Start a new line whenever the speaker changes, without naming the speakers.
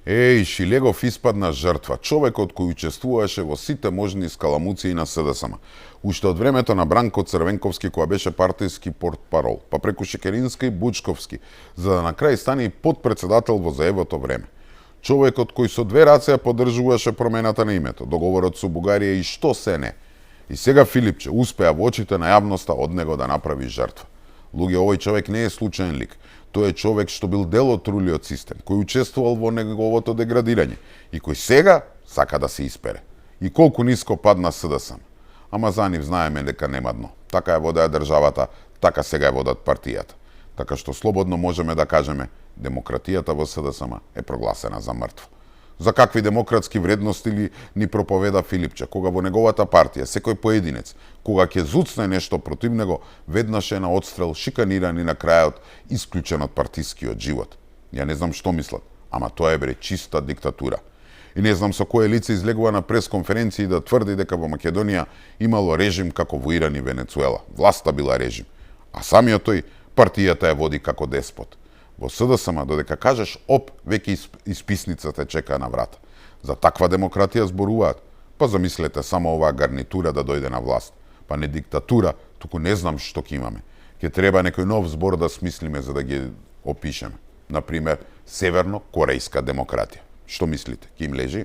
Шилегов испадна жртва, човекот кој учествуваше во сите можни скаламуции на СДСМ. Уште од времето на Бранко Црвенковски, која беше партиски портпарол, па преку Шекерински и Бучковски, за да на крај стане и подпредседател во заебото време. Човекот кој со две раце поддржуваше промената на името, договорот со Бугарија и што се не. И сега Филипче успеа во очите на јавноста од него да направи жртва. Луѓе, овој човек не е случаен лик. Тој е човек што бил дел од трулиот систем, кој учествувал во неговото деградирање и кој сега сака да се испере. И колку ниско падна СДСМ. Ама за нив знаеме дека нема дно. Така ја водеа државата, така сега ја водат партијата. Така што слободно можеме да кажеме, демократијата во СДСМ е прогласена за мртво. За какви демократски вредности ли ни проповеда Филипче, кога во неговата партија секој поединец, кога ќе зуцне нешто против него, веднаш е на отстрел, шиканиран и на крајот исклучен од партискиот живот. Ја не знам што мислат, ама тоа е чиста диктатура. И не знам со кое лице излегува на пресконференции да тврди дека во Македонија имало режим како во Иран и Венецуела. Власта била режим, а самиот тој партијата ја води како деспот. Во СДСМ, додека кажеш оп, веќе исписницата чека на врата. За таква демократија зборуваат. Па замислете само оваа гарнитура да дојде на власт. Па не диктатура, туку не знам што ќе имаме. Ќе треба некој нов збор да смислиме за да ги опишеме. Например, Северно-корејска демократија. Што мислите? Ќе им лежи?